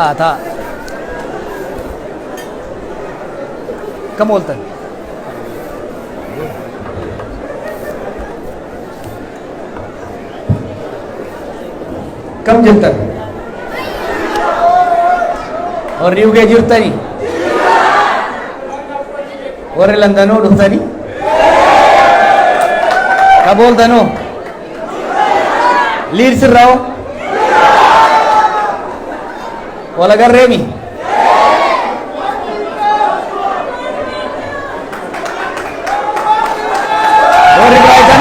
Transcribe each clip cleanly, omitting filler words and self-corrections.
Taa taa. Akkam ooltan? Akkam jirtan? Warri UK jirtanii? Warri Landanoo dhuftanii? Kam ooltanoo? Liids irraa hoo? Wal agarreemi? Warri Biraaytan?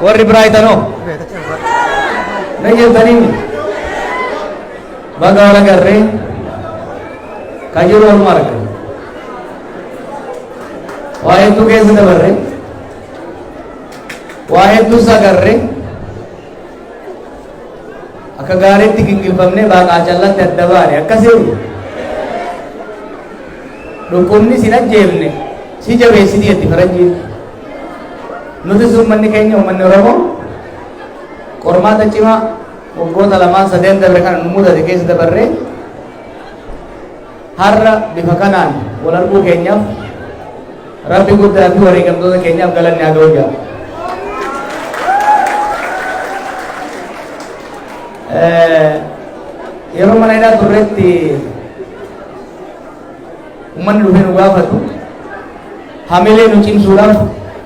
Warri Biraaytan hoo? Na jirtanii? Baga wal agarree ka jiru waluma arga. Waa hedduu keessa dabarre. Waa hedduus agarre. Akka gaariitti gingilfamnee baaqaa callatti adda baane akkasiin dhukkubni sin ajjeefne si jabeessiti jetti faranjiin. Nutis uummanni keenya, uummanni Oromoo, qormaata cimaa waggoota lamaan sadeen dabre kana nu mudate keessa dabarree har'a bifa kanaan wal arguu keenyaaf Rabbi guddaa fi wareegamtoota keenyaaf galanni haa ga'u jedha. Yeroo mana hidhaa turretti uummanni dhufee nu gaafatu, hamilee nu cimsuudhaaf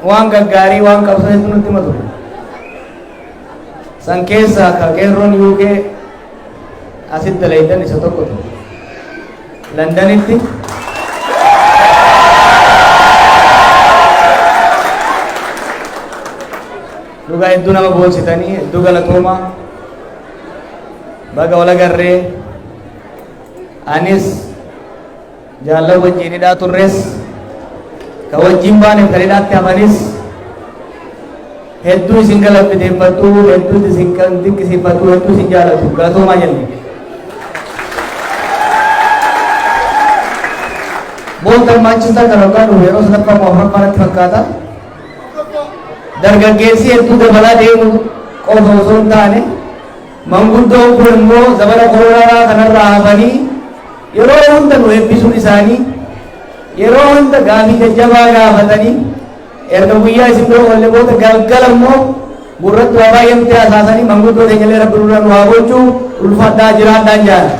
waan gaggaarii, waan qabsoo hedduu nutti hima ture. San keessaa ka qeerroon UK asitti dalaydan isa tokko ture. Londanitti dhugaa hedduu nama boonsitanii, hedduu galatoomaa, baga wal agarree. Anis jaallan wajjiin hidhaa turres, ka wajjiin baaneef kan hidhaatti hafanis, hedduu isin galateeffadhu, hedduu isin kan dinqisiifadhu, hedduu isin jaalatu, galatoomaa jenne. Bolton Manchester kan hoggaa dhufu yeroo sadaffaa moo afuraffaa natti fakkaata. Dargaggeessi hedduu dabalaa deemu qofa osoo hin taane, manguddoon kun immoo zamana koronaa kanarraa hafanii yeroo hunda nu eebbisuun isaanii, yeroo hunda gaafii jajjabaa gaafatanii, erga guyyaa isin bira oolle booda galgala immoo gurratti waa baay'ee nutti hasaasanii, manguddoo teenyallee Rabbi nurra nu haa gochuu, ulfaadhaa jiraadhaan jaala.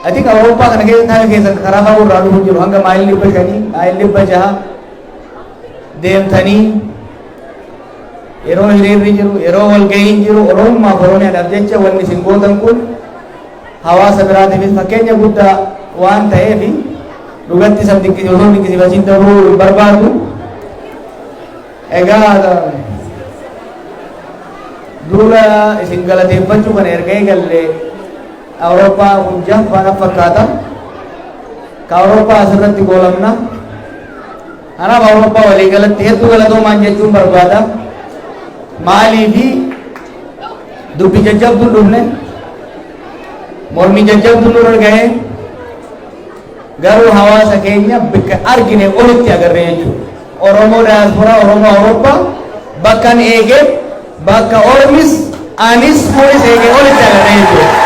I think Awurooppaa kana keessa haga keessa karaa fagoo irraa dhufu jiru, hanga maayilii 500, maayilii 600 deemtanii, yeroo hiriirri jiru, yeroo walga'iin jiru, Oromummaaf Oromiyaadhaaf jecha wanni isin gootan kun hawaasa biraatiifis fakkeenya guddaa waan ta'eef, dhugatti isa osoo dinqisiifachiin dabruu hin barbaadu. Egaa duula isin galateeffachuu kana erga eegalle Awurooppaa kun jaffaa fakkaata. Ka Awurooppaa asirratti goolamna. Kanaaf Awurooppaa walii galatti hedduu galatoomaan jechuun barbaada. Maaliifi dubbi jajjabduun dhufne, mormii jajjabduun nurra gahee, garuu hawaasa keenya bakka argine olitti agarree jechuudha. Oromoo daasporaa, Oromoo Awurooppaa bakkan eegee, bakka ormis anis kunis eegee olitti agarree jechuudha.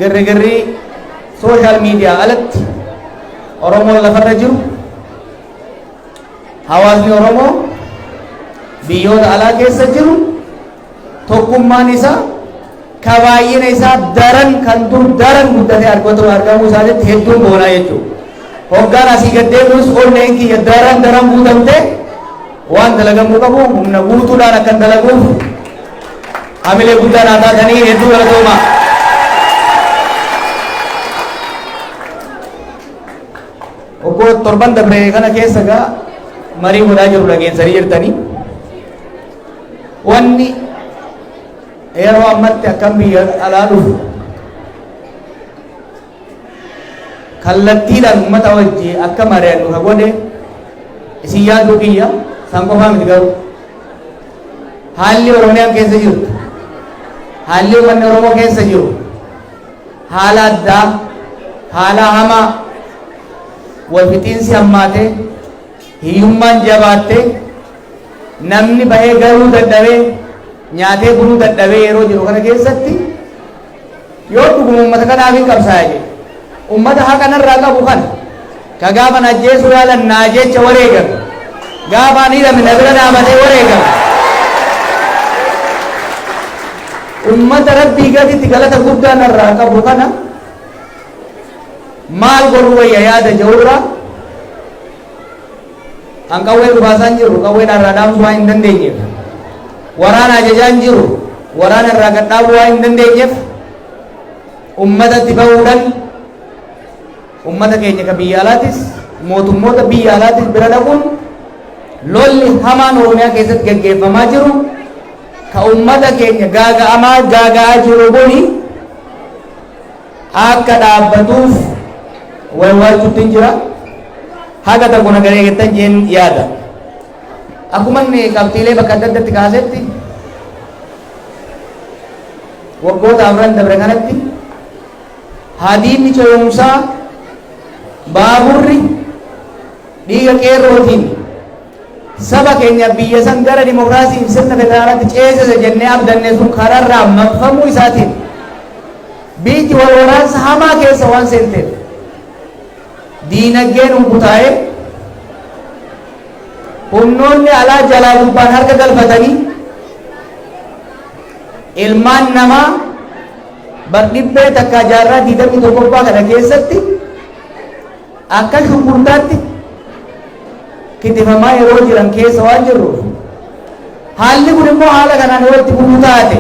Girri social media alatti Oromoon lafarra jiru, hawaasni Oromoo biyyoota alaa keessa jiru, tokkummaan isaa ka baay'ina isaa daran kan dur daran guddatee argatu argamuu isaatitti hedduun boonaa jechuudha. Hoggaan asii gad deebi'us onneen kiyya daran daran guutamtee waan dalagamuu qabu humna guutuudhaan akkan dalaguuf hamilee guddaa naa taatanii, hedduu galatoomaa. Waggoota torban dabre kana keessa gaa marii godhaa jiru dhageessanii jirtanii. Wanni yeroo ammatti akkam biyya alaa dhufu kallattiidhaan uummata wajji akka mari'annu ka godhe isin yaaduu kiyya san qofaa miti, garuu haalli Oromiyaan keessa jirtu, haalli uummanni Oromoo keessa jiru haala addaa, haala hamaa. Walfixiinsi hammaatee, hiyyummaan jabaattee, namni bahee galuu dadhabee, nyaatee buluu dadhabee yeroo jiru kana keessatti, yoo dhuguma uummata kanaaf hin qabsaa'e jedhe, uummata haqa narraa qabu kana, ka gaafa na ajjeesuu yaalan naa jecha wareegame, gaafa ani hidhame na bira dhaabatee wareegame, ummata Rabbii gaditti galata guddaa narraa qabu kana maal godhuu wayya yaada jedhurraa, an qawwee dhukaasaan jiru qawwee irraa dhaamsuu waan hin dandeenyeef, waraana ajajaan jiru waraana irraa gad dhaabuu waan hin dandeenyeef, ummatatti bahuudhaan ummata keenya ka biyya alaatis mootummoota biyya alaatis bira dhaquun, lolli hamaan Oromiyaa keessatti geggeeffamaa jiru ka ummata keenya gaaga'amaa gaaga'aa jiru kuni akka dhaabbatuuf waywaachuttiin jira. Haga tokko na garee jettan jeen yaada. Akkuma inni qabxiilee bakka adda addatti kaasetti, waggoota 4 dabre kanatti hadiidni ce'umsaa, baaburri dhiiga qeerrootiin saba keenya biyya san gara dimokiraasii fi sirna federaalaatti ceesise jennee abdanne sun kararraa maqfamuu isaatiin biyyi wal waraansa hamaa keessa waan seenteef, diinagdeen hunkutaa'ee, humnoonni alaa jalaa gubbaan harka galfatanii, ilmaan namaa bar-dhibbee takka jaarraa 21ffaa kana keessatti akka shunkurtaatti kitifamaa yeroo jiran keessa waan jirruuf, haalli kun immoo haala kanaan yoo itti fufuu taate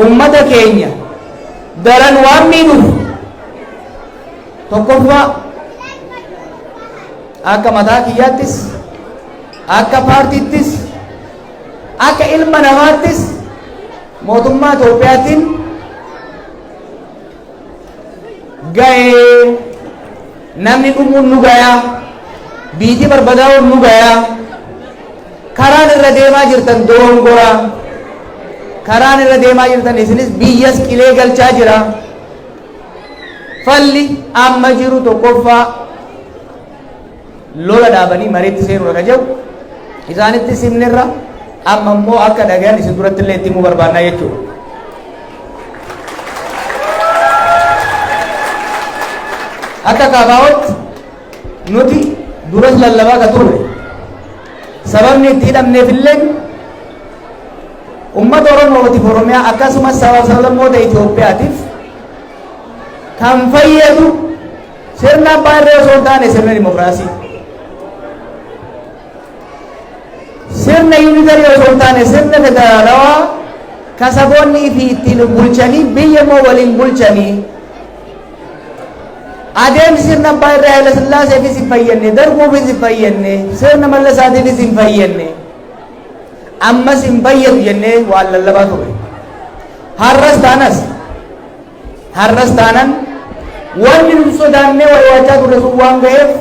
ummata keenya daran waan miidhuuf, tokkoffaa akka mataa kiyyaattis, akka paartiittis, akka ilma namaattis mootummaa Itoophiyaatiin ga'ee, namni dhumuun nu gayaa, biitii barbadaa'uun nu gayaa, karaan irra deemaa jirtan dogongoraa, karaan irra deemaa jirtan isinis biyyas qilee galchaa jira. Falli amma jiru tokkoffaa lola dhaabanii mariitti seenuudha ka jedhu isaanitti simnerra, amma immoo akka dhagayan isin duratti illee itti himuu barbaannaa jechuudha. Akka KFOtti nuti duras lallabaa ka turre, sababni itti hidhamneef illee ummata Oromootiif, Oromiyaa akkasumas saba sablammoota Itoophiyaatiif kan fayyadu sirna abbaa irree osoo hin taane sirna dimokiraasii. Sirna unitary osoo hin taane sirna federaalawaa ka saboonni fi ittiin bulchanii biyya immoo waliin bulchanii. Adeemsi sirna abbaa irree Haayila Sillaaseefis hin fayyadne, Darguufis hin fayyadne, sirna Mallasaatiifis hin fayyadne, ammas hin fayyadu jennee waan lallabaa turre. Har'as taanas, har'as taanan, wanni nuti sodaannee waywaachaa turre sun waan ga'eef,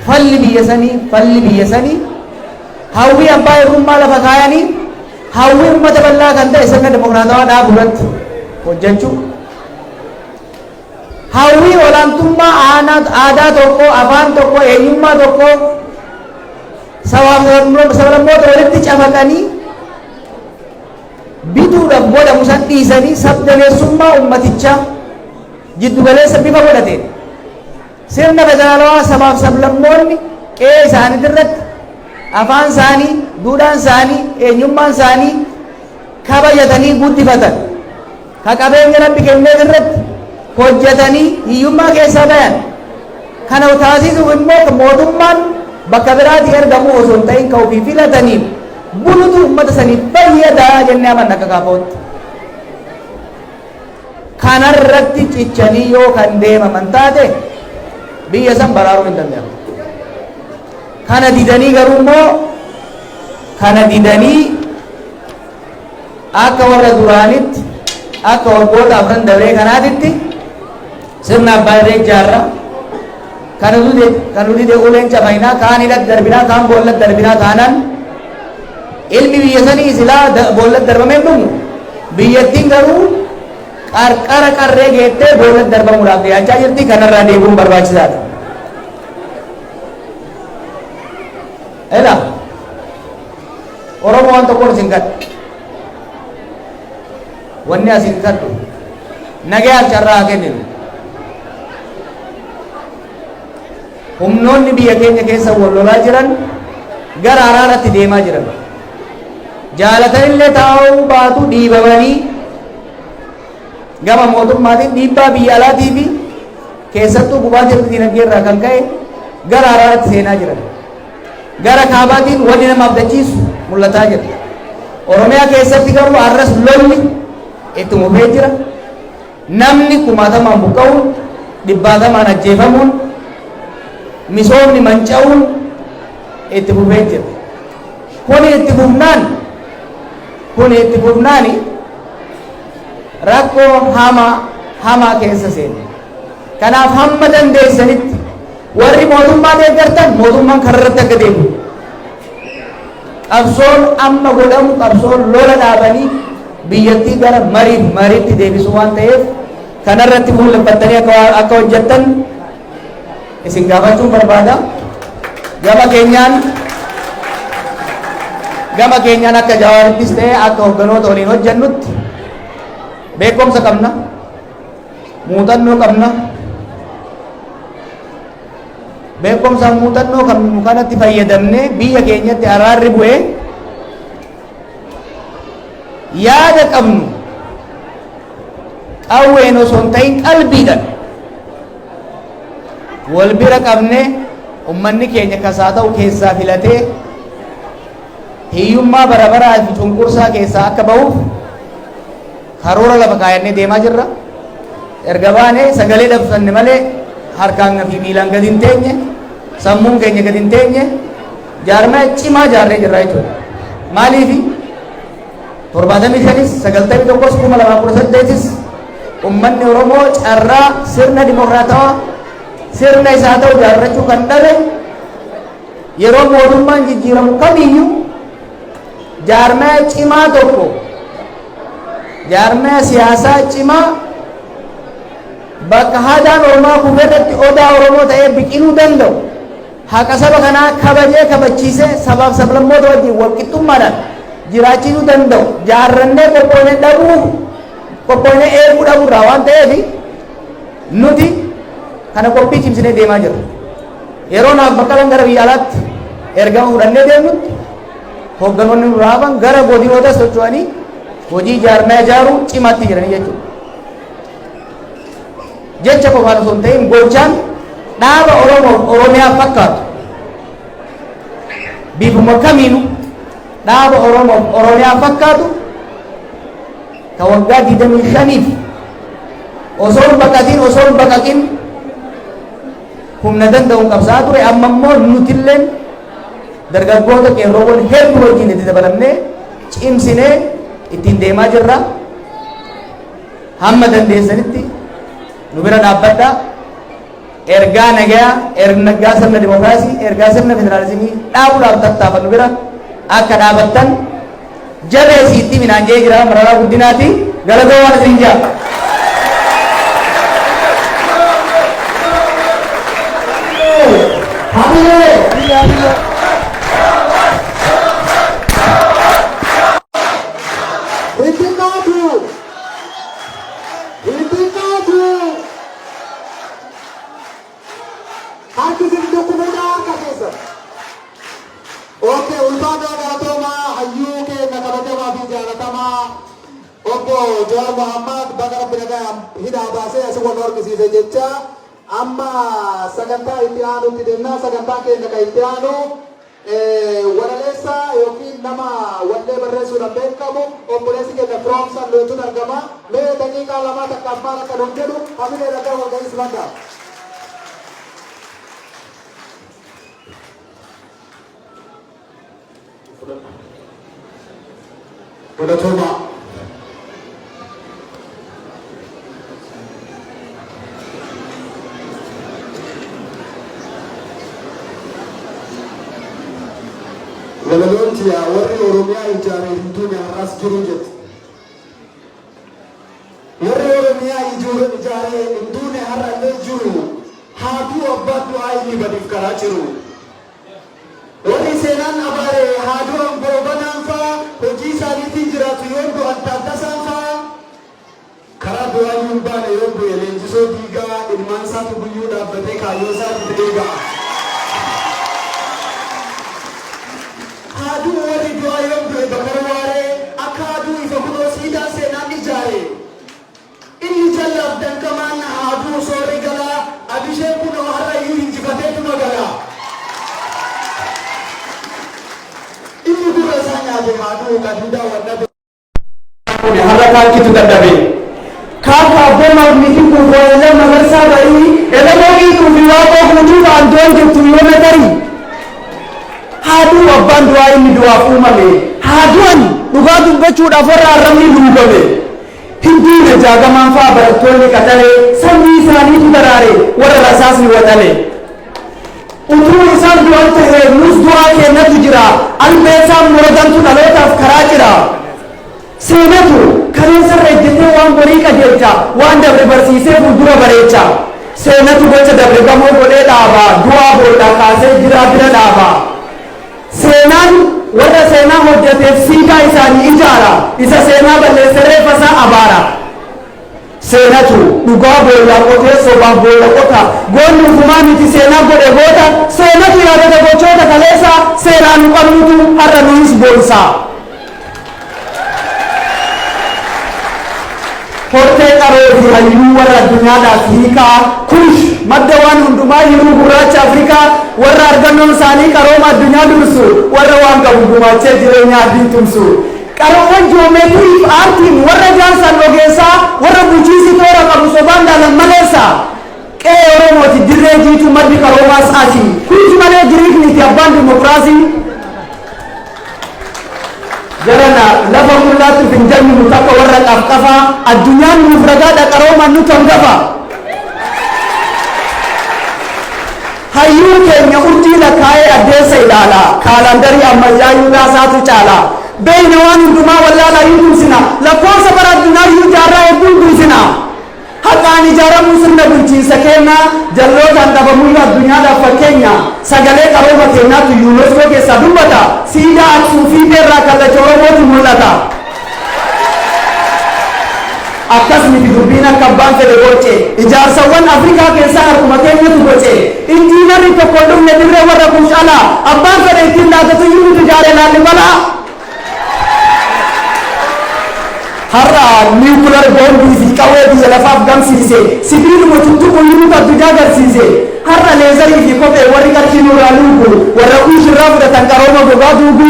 falli biyya sanii hawwii abbaa irrummaa lafa kaayanii hawwii uummata bal'aa kan ta'e sirna dimokiraatawaa dhaabu irratti hojjechuu, hawwii olaantummaa aadaa tokko, afaan tokko, eenyummaa tokko sabaaf sablammoota walitti cafaqanii bituudhaaf godhamu san dhiisanii, sabdaneessummaa ummatichaa jiddugaleessa bifa godhateen sirna federaalawaa sabaaf sablammoonni qe'ee isaaniitirratti irratti afaan isaanii, duudhaan isaanii, eenyummaan isaanii kabajatanii guddifatan, ka qabeenya Rabbi kenneef irratti hojjetanii hiyyummaa keessaa bayan kana taasisuuf immoo mootummaan bakka biraatii ergamu osoo hin ta'in ka ofii filataniin bulutu ummata saniif fayyadaa jennee amanna akka KFOtti. Kanarratti cichanii yoo kan deemaman taate biyya san baraaruu hin danda'amu. Kana didanii garuu immoo, kana didanii akka warra duraanitti, akka waggoota 4 dabree kanaatitti sirna abbaa irree ijaarra, kana dude, kan dide uleen cafaynaa, kaan hidhat darbinaa, kaan boollat darbinaa taanaan, ilmi biyya sanii silaa boollat darbamee dhumu, biyyattiin garuu qarqara qarree geettee boollat darbamuudhaaf dhiyaachaa jirti. Kanarraa deebi'uun barbaachisaadha. Ela Oromoo, waan tokkoon isin kadha. Wanni asin kadhu, nagayaaf carraa haa kenninu. Humnoonni biyya keenya keessa wal lolaa jiran gara araaratti deemaa jiran. Jaalatanillee taa'uu baatu, dhiibamanii gama mootummaatiin, dhiibbaa biyya alaatii fi keessattuu gubaatii dinagdee irraa kan ka'e gara araaratti seenaa jiran. Gara kaabaatiin wanni nama abdachiisu mul'ataa jira. Oromiyaa keessatti garuu har'as lolli itti fufee jira. Namni kumaatamaan buqqa'uun, dhibbaatamaan ajjeefamuun, misoomni manca'uun itti fufee jira. Kuni itti fufnaani rakkoo hamaa hamaa keessa seene. Kanaaf hamma dandeessanitti warri mootummaa deeggartan mootummaan kararratti akka deemu. Qabsoon amma godhamu qabsoon lola dhaabanii biyyattii gara mariif mariitti deebisuu waan ta'eef, kanarratti fuulleffattanii akka hojjettan isin gaafachuun barbaada. Gama keenyaan akka Jawaarittis ta'e akka hogganoota waliin hojjennutti beekumsa qabna, muuxannoo qabna. Beekumsa muuxannoo qabnu kanatti fayyadamnee biyya keenyatti araarri bu'ee, yaada qabnu qawween osoo hin ta'in qalbiidhaan wal bira qabne, ummanni keenya kasaa ta'u keessaa filatee hiyyummaa bara baraa fi cunqursaa keessaa akka ba'uuf karoora lafa kaayannee deemaa jirra. Erga baanee sagalee dhabsanne malee harkaan fi miilaan gadi hin teenye, sammuun keenya gadi hin teenye, jaarmaa cimaa jaarree jirra jechuudha. Maaliifi 75s, 91s, 2018s ummanni Oromoo carraa sirna dimokiraatawaa sirna isaa ta'u jaarrachuu kan dhabe, yeroo mootummaan jijjiiramu kamiyyuu jaarmaya cimaa tokko, jaarmaya siyaasaa cimaa bakka haadaan ormaa kufeerratti odaa Oromoo ta'ee biqiluu danda'u, haqa saba kanaa kabajee kabachiisee sabaaf sablammoota wajjin walqixxummaadhaan jiraachisuu danda'u jaarrannee qophoonee dhabuu, qophoonee eeguu dhabuurraa waan ta'eef, nuti kana qophii cimsinee deemaa jirra. Yeroo naaf Baqqalan gara biyya alaatti ergama fudhannee deemnutti, hoogganoonni nurraa hafan gara godinoota socho'anii hojii jaarmaya ijaaruu cimaatti jiranii jechuudha. Jecha qofaan osoo hin ta'in gochaan dhaaba Oromoof Oromiyaa fakkaatu, bifuma kamiinuu dhaaba Oromoof Oromiyaa fakkaatu ka waggaa 25f osoo hin baqatin, osoo hin baqaqin humna danda'uun qabsaa'aa ture, amma immoo nutilleen dargaggoota qeerroowwan hedduu wajjin itti dabalamnee cimsinee ittiin deemaa jirra. Hamma dandeessanitti nu bira dhaabbadhaa. Ergaa nagayaa, ergaa sirna dimokiraasii, ergaa sirna federaalizimii dhaabuudhaaf tattaafannu bira akka dhaabattan jabeessiitti minaan jee jira Mararaa Guddinaati. Galatoo waan isin jaa. Hamilee! Hinxinnaatu! Hinxinnaatu! Harki isin dhukkubuudha harka keessa. Okay, ulfaataa, galatoomaa, hayyuu keenya kabajamaa fi jaalatamaa obbo Jawaar Mohammad, baga Rabbi nagaan hidhaa baasee asii wal argisiise jecha amma sagantaa itti aanutti deemnaa. Sagantaa keenya kan itti aanu walaleessaa yookiin nama wallee barreessuudhaan beekamu obboleessi keenya Firoomsaan Lootuun argama. Mee daqiiqaa lamaa takkaaf maal akka nuun jedhu hamilee dhagaa walga'ii simadhaa. Galatooma. Walaloon tiyaa "Warri Oromiyaa ijaare hin duune, har'as jiru" jetti. Warri Oromiyaa ijaare hin duune, har'allee jiru. Haaduu abbaan du'aa inni badiif karaa jiru. Warri Seenaan abaare haa du'an Goobanaan faa, hojii isaaniitiin jiraatu yoon du'an Taaddasaan faa. Karaa du'aa hin baane yoon du'e Leenjisoo Diigaa, ilmaan isaatu guyyuu dhaabbatee kaayyoo isaatti eegaa. Haa du'u warri du'aa yoon du'e Bakar Waaree, akka aduu ifa kunoo siidaan seenaan ijaare. Inni jallaaf danqamaan haa du'u Soorri Galaa, Abisheen kunoo har'ayyuu injifateetuma gala. Inni gurra isaa nyaate haa du'u Qadiidaa Wandhabe. Har'a kaakkitu dadhabe. Kaaka abboomaaf miti kuufoo Magarsaa Barii, Elemoo Qiixuu fi Waaqoo Guutuu ta'an doon jirtu yoona tarii. Haa du'u abbaan du'aa inni du'aaf uumame. Haa du'an dhugaa dubbachuudhaaf warra arrabni luugame. Hin duune Jaagamaan fa'a barattoonni qaxalee, sanyii isaaniitu daraare warra rasaasni waxale. Utuu isaan du'an tahee nus du'aa keenyatu jira. Albeessaan muratantu dhalootaaf karaa jira. Seenatu kaleessarra ejjetee waan borii qajeelcha, waan dabre barsiisee fuuldura bareecha. Seenatu gocha dabre gamoo godhee dhaaba, du'aa boollaa kaasee jiraa bira dhaaba. Seenaan warra seenaa hojjeteef siidaa isaanii ijaara, isa seenaa balleesse reeffa isaa abaara. Seenatu dhugaa boollaa qotee sobaaf boolla qota, goonni ufumaa miti seenaa godhe goota. Seenatu yaadata gochoota kaleessa, seenaa nu qabnutu har'a nuyis boonsa. Hortee qaroo fi hayyuu warra addunyaadhaaf hiikaa, Kuush madda waan hundumaa hiruu gurraacha Afrikaa, warra argannoon isaanii qarooma addunyaa dursu, warra waan qabu gumaachee jireenya addii tumsu. Qaroowwan jiyoomeetirii fi aartiin warra jaarsaan ogeessaa, warra bulchiinsi toora qabu sobaan dhaalan maleessa. Qe'ee Oromooti dirree jiituu maddi qaroomaas asi. Kuush malee Giriik miti abbaan dimokiraasii. Jarana lafa mul'aatti hin jennu takka warra qafqafaa, addunyaan nuuf ragaadha qaroomaan nuti hangafa. Hayyuu keenya urjii lakkaa'ee addeessa ilaala. Kaalaandarii ammayyaa yuudhaasaatu caala. Beeyna waan hundumaa wallaalaa iyyuu tumsina. Lakkoofsa bara addunyaa iyyuu jaarraa hedduun duusina. Haqaan ijaaramuu sirna bulchiinsa keenyaa, jallootaan dhabamuyyuu addunyaadhaaf fakkeenya. Sagalee qarooma keenyaatu UNESCO keessaa dubbata. Siidaa Aksum fiixeerraa kallacha Oromootu mul'ata. Akkas miti dubbiin akka abbaan fedhe borce. Ijaarsawwan Afrikaa keessaa harkuma keenyatu boce. Injiinarri tokko hin dhufne dirree warra Kuush alaa. Abbaan fedhe ittiin dhaatatu iyyuu nuti ijaare Laallibalaa. Har'a nuclear boombii fi qawwee biyya lafaaf gamsiise. Sibiiluma tuttuqu iyyuu nuti addunyaa agarsiise. Har'a leezarii fi kophee warri qarshii nurraa luugu, warra Kuush irraa fudhatan qarooma gogaa duugu.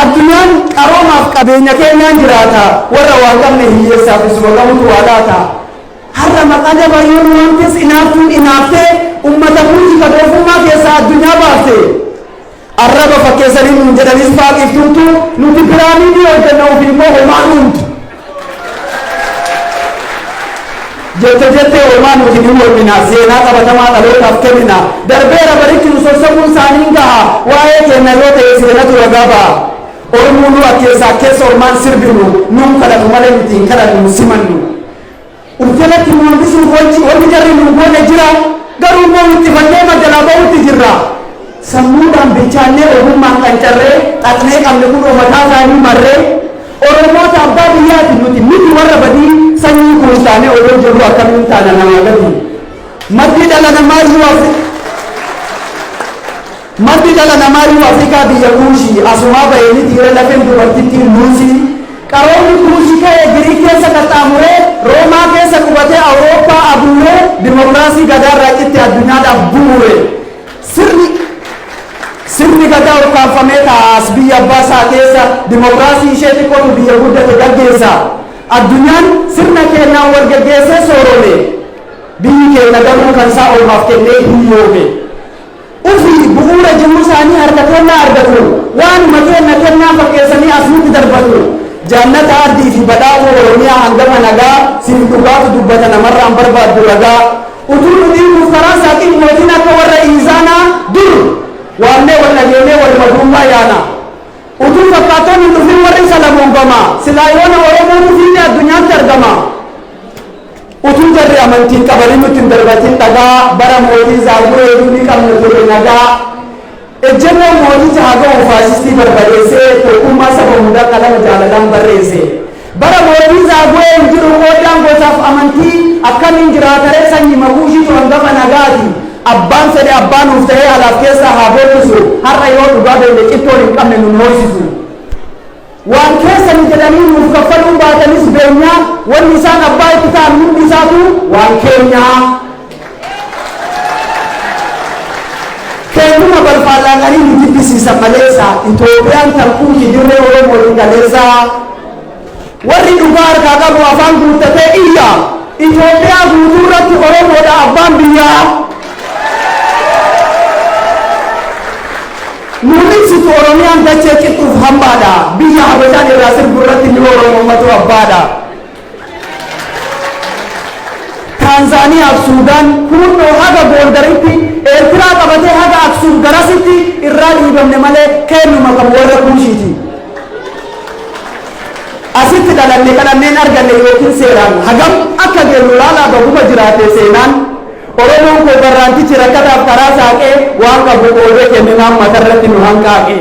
Addunyaan qaroomaaf qabeenya keenyaan jiraata. Warra waa qabne hiyyeessaaf isuma qabutu waa laata. Har'a maqaa jabaa yoo nu waamtes inaaftuun inaaftee ummata Kuushi kadoofummaa keessaa addunyaa baafte. Arraba fakkeessanii nuun jedhanis faaqiif tumtu, nuti piraamiidii hojjenna ofii immoo homaa nuumtu. Jette jettee homaa nuti ni mormina, seenaa qabatamaa dhalootaaf kennina. Darbeera barichi, nu sossobuun isaanii hin gaha, waa'ee keenya yoo ta'e seenatu ragaa ba'a. Ormuu nu akkeessa akkeessa ormaan sirbinu, nuun kadhatu malee nuti hin kadhannu simannu. Uf jalatti nu hambisuuf wanni jarri nu goone jira, garuu immoo wixxifannee majalaa ba'utti jirra. Sammuudhaan bilchaannee ogummaan qancarree xaxnee qabne kun mataa isaanii marree. Oromoota abbaa biyyaati nuti miti warra badii, sanyii Kuush taanee odoo jirru akkamiin taana namaa gadi. Maddi dhala namaa iyyuu Afrikaa biyya Kuushii asumaa bahee tiira lafeen dubartittiin Luusii. Qaroomni Kuushii ka'ee Giriik keessa qaxxaamuree Roomaa keessa qubatee Awurooppaa abuuree dimokiraasii gadaarraa citte addunyaadhaaf bu'uure. Sirni gadaa ukkaanfamee taa'as biyya abbaa isaa keessa dimokiraasii ishee xiqqootu biyya guddate gaggeessa. Addunyaan sirna keenyaan wal geggeessee soorome. Biyyi keenya garuu kan isaa ormaaf kennee hiyyoome. Ufii bu'uura jiruu isaanii harka kennaa argatu. Waanuma kenna kennaa fakkeessanii as nutti darbatu. Jannata ardii fi badhaatuu Oromiyaa hangafa nagaa, siif dhugaatu dubbata namarraan barbaaddu ragaa. Utuu nu dhiibuuf karaa saaqiin mootiin akka warra Iizaanaa dur waamnee wal dhageenyee waluma duukaa yaana. Utuu fakkaattoon hin dhufin warri Salamoon gamaa, silaa yoona Oromootu fiixee addunyaatti argama. Utuu jarri amantiin qabanii nutti hin darbatin dhagaa, bara mootii Zaaguree ni qabna ture nagaa. Ejjennoo mooticha haa ga'u faashistii barbadeessee, tokkummaa saba hundaa qalama jaalalaan barreesse. Bara mootii Zaaguwee hin jiru qoodaan gosaaf amantii, akkamiin jiraataree sanyii makuushiitu hangafa nagaati. Abbaan fedhe abbaa nuuf ta'ee alaaf keessaa haa boonnisu, har'a yoo dhugaa beekne cittoon hin qabne nun hoosisu. Waan keessani jedhanii nuuf kaffaluu baatanis beenyaa, wanni isaan abbaa itti ta'an hundi isaatu waan keenyaa. Keenyuma balfaallaaqanii nu jibbisiisan maleessa, Itoophiyaan tankuuti dirree Oromootiin kaleessa. Warri dhugaa harkaa qabu afaan guuttatee iyya, Itoophiyaa guutuu irratti Oromoodha abbaan biyyaa. Nuun ibsitu Oromiyaan dachee qixxuuf hambaadha, biyya Habashaan irraa sirbu irratti ni Oromommatu abbaadha. Taanzaaniyaa fi Suudaan kunnoo haga Goondaritti, Eertiraa qabatee haga Aksuum garasitti irraa dhiibamne malee kennuma kan warra Kuushiiti. Asitti dhalanne kadhanneen arganne yookiin seeraan, hagam akka geenyu laalaa baguma jiraate seenaan. Oromoon koo barraantichi rakkataaf karaa saaqee, waan qabu qoodee kenninaan matarratti nu hanqaaqe.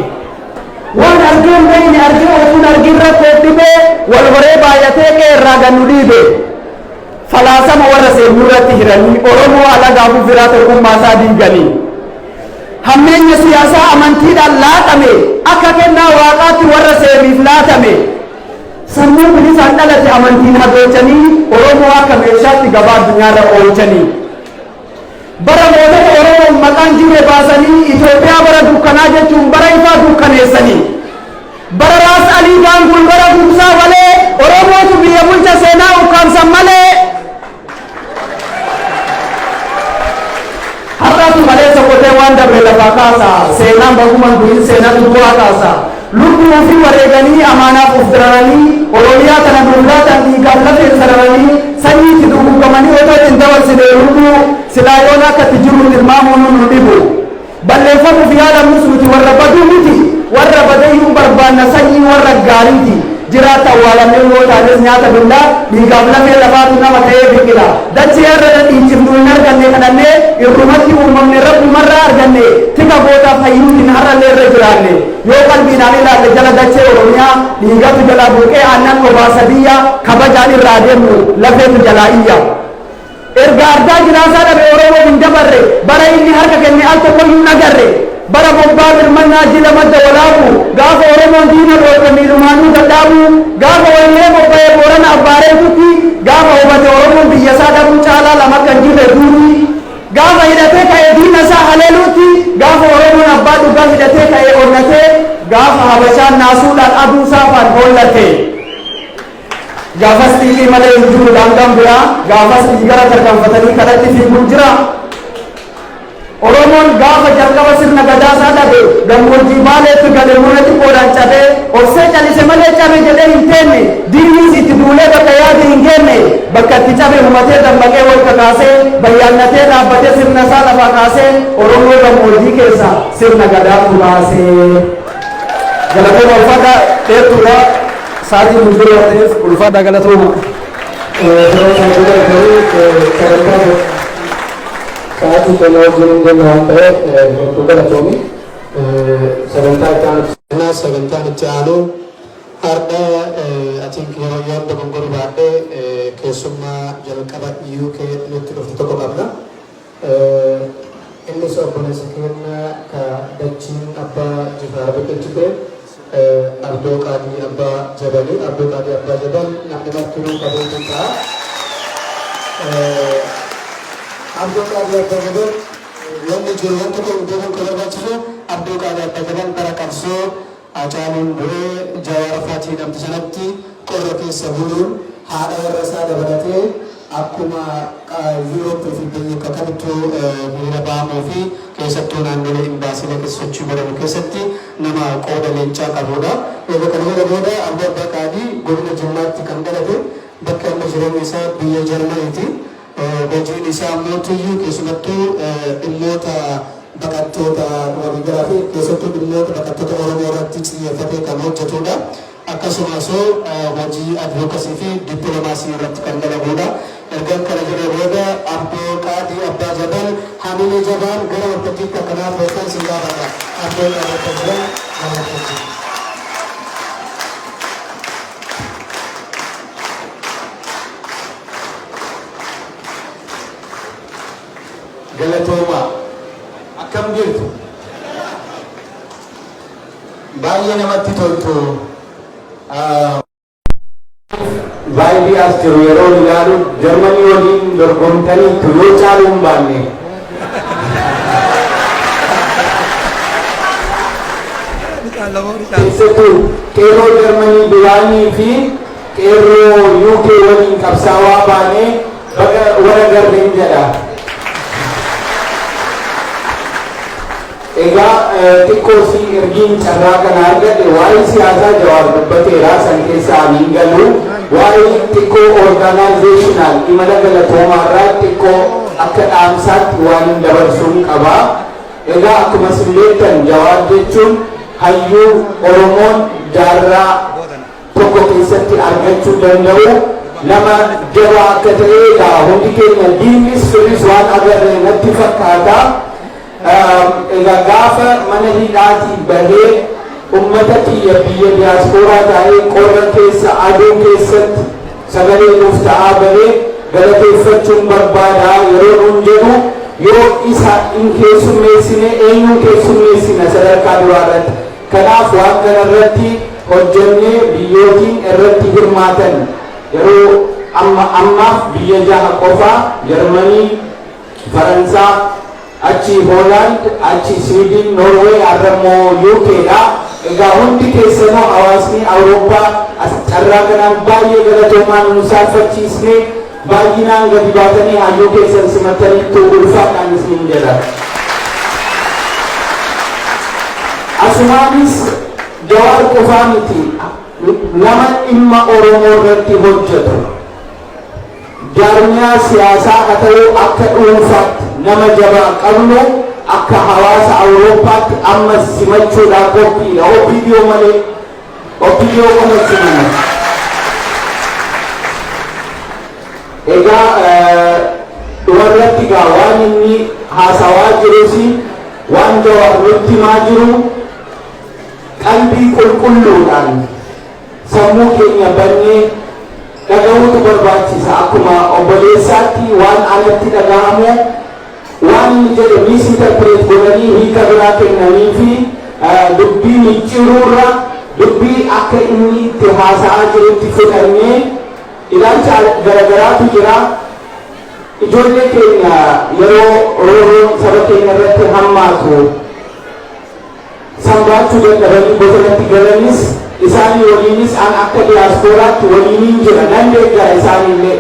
Waan argee hin beekne argee otuun argin rakkoof dhibee wal horee baay'atee qe'ee irraa gad nu dhiibe. Falaasama warra seenyurratti hiranii Oromoo alagaaf firaa tokkummaa isaa diiganii. Hammeenya siyaasaa amantiidhaan laaqame akka kennaa waaqaatti warra seemiif laatame. Sammuu bilisaan dhalate amantiin hadoolchanii Oromoo akka meeshaatti gabaa addunyaarra oolchanii. Bara mootota Oromoon maqaan jirre baasanii Itoophiyaa bara dukkanaa jechuun bara ifaa dukkaneessanii. Bara Raas Alii Daangul bara Gugsaa Walee Oromootu biyya bulcha seenaa ukkaamsan malee. Har'aatu maleessa qotee waan dabre lafaa kaasa, seenaan baguman du'in seenatu bu'aa kaasa. Lubbuu ofii wareeganii amaanaaf of dararanii Oromiyaa tana nuuf laatan dhiigaaf lafeen sararanii, sanyii itti duguugamanii otoo ittiin dabarsine lubbuu, silaa yoona akka itti jirru tilmaamuun nu dhibu. Balleeffamuuf yaalamnus nuti warra baduu miti, warra badeyyuu barbaanna sanyii warra gaariiti. Jiraata awwaalamnee yoo taanes nyaata billaa, dhiigaaf lafee lafaatu nama ta'ee biqila. Dachee har'a dhadhiichifnu hin arganne kadhannee, irrumatti uumamne rabbumarraa arganne, tika gootaaf hayyuutiin har'allee irra jiraanne. Yoo qalbiidhaan ilaalle jala dachee Oromiyaa, dhiigatu jalaa burqee aannan obaasa biyya, kabajaan irraa deemnu lafeetu jalaa iyya. Erga ardaa jiraasaa dhabe Oromoof hin dabarre, bara inni harka kenne al tokkoyyuu hin agarre. Bara bobbaa birmannaa jila madda walaabu, gaafa Oromoon diina dhoorke miilumaanuu gadhaabu, gaafa wallee bobba'ee Boorana Abbaareetutti, gaafa hubate Oromoon biyyasaa dhabuu caalaa lama akka hin jirre duuti. Gaafa hidhatee ka'ee diina isaa haleeluutti, gaafa Oromoon abbaa dhugaa hidhatee ka'ee onnatee, gaafa Habashaan naasuudhaan aduu saafaan hollate. Gaafas xiiqii malee hin jiru daangaan biraa, gaafas dhiigara tarkaanfatanii kadhatti fiiguun jira. Oromoon gaafa jalqaba sirna gadaasaa dhabe gammoojjii Baaleetti gale murna xiqqoodhaan cabee, obsee calise malee cabe jedhee hin teenne, diinnis itti duulee bakka yaade hin geenne, bakka itti cabe hubatee dammaqee wal kakaasee, bayyaannatee dhaabbatee sirna isaa lafaa kaasee, Oromoo gammoojjii keessa sirna gadaatu baasee. Galatooma, ulfaadhaa, dheertuudha. Sa'aatiin nu jiru waan ta'eef ulfaadhaa, galatooma. Yeroo sana dura garuu sagantaa sa'aatii keenya wajjin hin deemne waan ta'eef hedduu galatoomi. Sagantaa itti aanu seenaa. Sagantaan itti aanu har'a, I think, yeroo yoon dogongoruu baadhee, keessummaa jalqaba UK nutti dhufte tokko qabna. Innis obboleessa keenya ka dachiin abbaa Jifaar biqilchite, Abdoo Qaadii Abbaa Jabali. Abdoo Qaadii Abbaa Jabal namni martinuu qabeetu ta'a. Abdoo Qaadii Abbaa Jabal wanni jiru wanta tokko beekuun kan barbaachisu, Abdoo Qaadii Abbaa Jabal bara qabsoo Hacaaluun du'ee Jawaar Faatii hidhamte sanatti qorra keessa buluun haadha warra isaa dabalatee akkuma Yuurooppii fi biyya kamittuu hiriira ba'amuu fi keessattuu naannolee imbaasiilee keessa sochii godhamu keessatti nama qooda leencaa qabudha. Egaa kana hunda booda Abdoo Abbaa Qaadii godina Jimmaatti kan dhalate, bakki amma jireenya isaa biyya Jarmaniiti. Hojiin isaa immoo tuyyuu keessumattuu dhimmoota baqattoota waliigalaa fi keessattuu dhimmoota baqattoota Oromoo irratti xiyyeeffatee kan hojjetudha. Akkasumas hojii advocacy fi dippiloomaasii irratti kan dalagudha. Ergan kana jedhee booda Abdoo Qaadii Abbaa Jabal hamilee Hamilee jabaan gara waltajjiitti akkanaaf beekan isin gaafadha. Abdoon dhaabbatanii jiran gara waltajjii. Galatooma, akkam jirtu? Baay'ee namatti toltu. Baay'ee as jiru yeroo ilaalu Jarmanii waliin dorgomtaniitu yoo caaluu hin baanne. Keessattuu qeerroo Jarmanii duraanii fi qeerroo UK waliin qabsaawaa baanee baga wal agarreen jedha. Egaa xiqqoo si ergiin carraa kana argadhe, waa'ee siyaasaa Jawaar dubbateera, san keessa ani hin galu. Waa'ee xiqqoo organizational imala galatoomaarraa xiqqoo akka dhaamsaatti waan hin dabarsuun qaba. Egaa akkuma isin beektan, Jawaar jechuun hayyuu Oromoon jaarraa tokko keessatti argachuu danda'u, nama jabaa akka ta'e egaa hundi keenya diinnis firris waan agarre natti fakkaata. Egaa gaafa mana hidhaatii bahee ummata kiyya biyya diyaaspooraa taa'ee qorra keessa, aduu keessatti sagalee nuuf ta'aa bahee galateeffachuun barbaada yeroo nuun jedhu, yoo isa hin keessummeessine eenyuun keessummeessina sadarkaa duraa irratti? Kanaaf waan kana irratti hojjennee biyyootiin irratti hirmaatan yeroo amma ammaaf biyya jaha qofaa: Jarmanii, Faransaa, achi Hoolaand, achi Siwiidin, Noorweey, har'a immoo UK dha. Egaa hundi keessanuu hawaasni Awurooppaa as carraa kanaan baay'ee galatoomaa, nun saalfachiisne, baay'inaan gadi baatanii hayyuu keessan simattaniittu, ulfaadhaan isiniin jedha. Asumaanis Jawaar qofaa miti, nama dhimma Oromoo irratti hojjetu, jaarmiyaa siyaasaa haa ta'u akka dhuunfaatti nama jabaa qabnu akka hawaasa Awurooppaatti ammas simachuudhaan qophiidha. OPDO malee, OPDO qofa simanna. Egaa dhumarratti gaa waan inni haasawaa jirus, waan Jawaar nutti himaa jiru, qalbii qulqulluudhaan sammuu keenya bannee dhaga'uutu barbaachisa. Akkuma obboleessaatti waan anatti dhaga'amu, waan inni jedhe misinterpret godhanii hiika biraa kennanii fi dubbii micciiruurra dubbii akka inni itti haasa'aa jirutti fudhannee, ilaalcha garagaraatu jira. Ijoollee keenya yeroo roorroon saba keenya irratti hammaatu sanbaachuu dadhabanii bosonatti galanis, isaanii waliinis an akka diyaaspooraatti waliiniin jira, nan deeggara isaaniillee.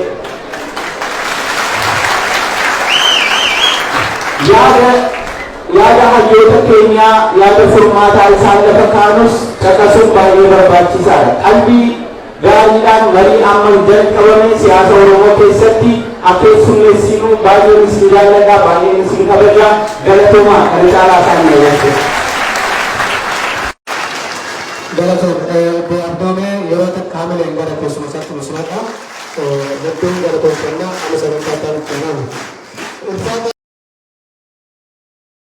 Yaada hayyoota keenyaa, yaada furmaataa isaan lafa kaanus caqasuun baay'ee barbaachisaadha. Qalbii gaariidhaan marii amma jalqabame siyaasa Oromoo keessatti akka keessummeessinu baay'een isin jaalladha, baay'een isin kabaja, galatoomaa, kana caalaa isaan yaaddu. Galatoom obbo Abdoomee, yeroo takka hamileen gara teessuma isaatti nu simadha. Hedduun galatoomfannaa, amma sagantaa itti aanutti. Ulfaata.